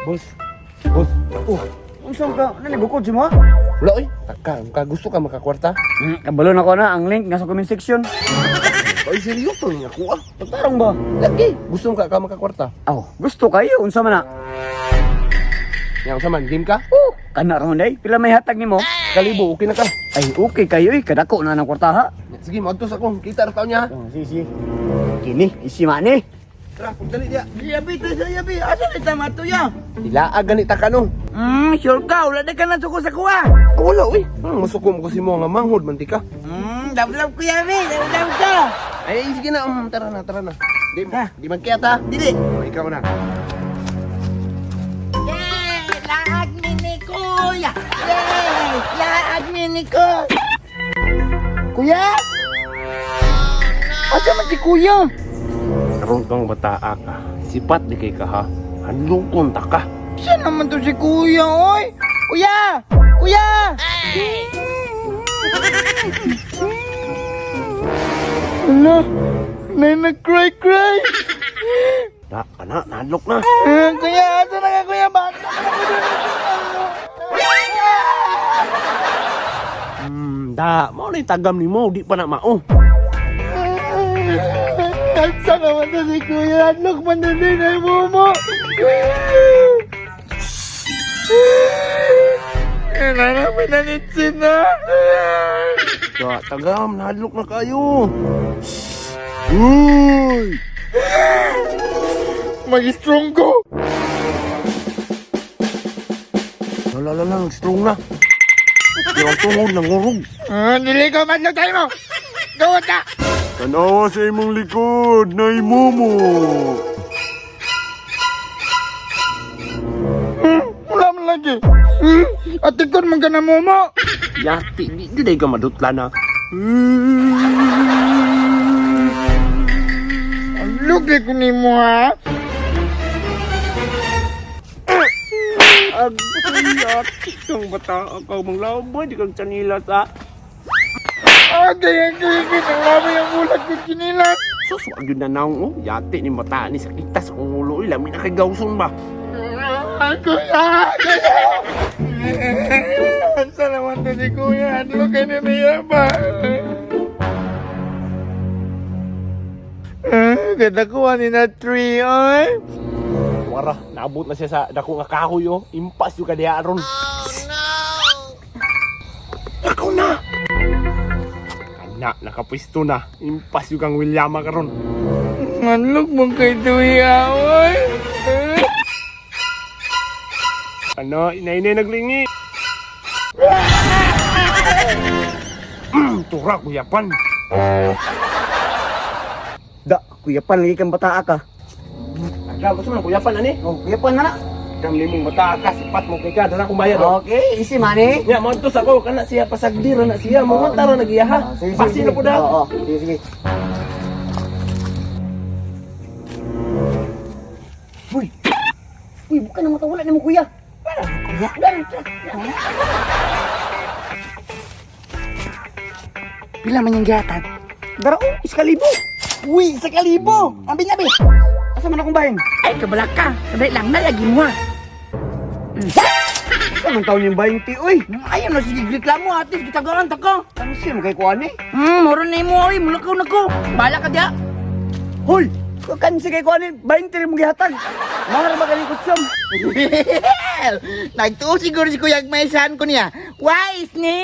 Boss. Boss. Oh, unsa ka? Ano ni bukod si mo? Wala oy. Taka, ka gusto ka makakwarta? Kabalo na ko na ang link nasa comment section. Ay, seryoso ni ako ah. Pagtarong ba? Lagi, gusto ka ka makakwarta. Aw, gusto kayo unsa man na? Yang sa man game ka? Oh, kana ra day. Pila may hatag nimo? Kalibo, okay na ka. Ay, okay kayo eh. Kadako na ng kwarta ha. Sige, moadto sa akong kita ra taon niya. Oh, sige, sige. Kini, isi mani. Tara, pagdali diya. Yabi to sa yabi. Asa ni tama to ya? Ilaag ganita ka no. Sure ka. Wala na ka na suko sa kuha. Ah, wala oy. Masuko mo kasi mo nga manghod man ti ka. Love ko yabi. Love ka. Ay, sige na. Tara na, tara na. Di, Ha? di man kaya ta. Dili. Oh, ikaw na. Yay! Laag mi ni Kuya! Yay! Laag mi ni Kuya! Kuya? Asa man si Kuya? Karon kang bataa ka. Sipat di kay ka ha. Handlong ta ka. Siya naman to si Kuya, oy! Kuya! Kuya! Ano? May nag-cry-cry! Da, ana, nahadlok na. Ah, kuya, asa na ka, kuya? Bakit ka na Da, mao na tagam nimo, di pa na mao. Asa naman to si Kuya? Adlok man na din ay momo! Nanapin na ni China! Da, tagam, nahadlok na kayo. Uy! Mag-strong ko! Lala, lala, nag-strong na. Di ang tungod ng urog. Ah, dili ko madlok tayo mo! Gawat na! Tanawa sa imong likod, nay momo. Wala man lagi. Atikon man ka na momo! Yati, di di ka madutla na. Lugli ko ni mo ha! Yati kang bata ka manglaboy di kang tsanilas ah. Ah, kaya kaya kaya nang labi ang ulat ko kinilat! Sus, wag yun na naong oh. Yati ni mata ni sakita sa kong ulo. Uy, lami na kay gawson ba? Ah, kuya! Kuya! Asa naman to si kuya? Ano kayo na niya ba? Ah, katakuha ni na tree, oy! Wara, naabot na siya sa dako nga kahoy oh. Impas yung kadiya aron. Oh no! Ako na! Kana, nakapwisto na. Impas yung kang Williama karon. Manlog mong kay tuya, oy! Ano, inay-inay naglingi. Tura, kuyapan. Da, kuya pan lagi kang bataa ka. Agam, gusto mo ng kuyapan, ani? Oh, kuya pan na na. Agam nimong bata ka, sipat mo kay ka, dara kong bayad. Oh. Okay, easy money. Nya, mo sa ko, kana siya pasagdi ra na siya, mo tara nagiya ha. Ah, sige, Pasin sige. na po da. Oo, sige, sige. Uy! Uy, bukan na matawala ni mo kuya. Kuya? Wala, Pila man yung gihatag? Dara, oh, iskalibo. Uy, sa kalibo! Ang binabi! Asa man akong bahin? Ay, kabalak ka! Kadali lang na lagi mo ha! Asa man taon yung 20, uy? Ayaw na sige, reklamo ate, kitagalan ta ka! Ano siya, makay kuan eh? Moro na mo, oy, mulakaw na ko! Bahala ka diya! Hoy! Kan si kay kuan eh, 20 rin mong gihatag. Mahal ba galing kutsom? Nagtuo siguro si Kuya may saan ko niya. Wise ni!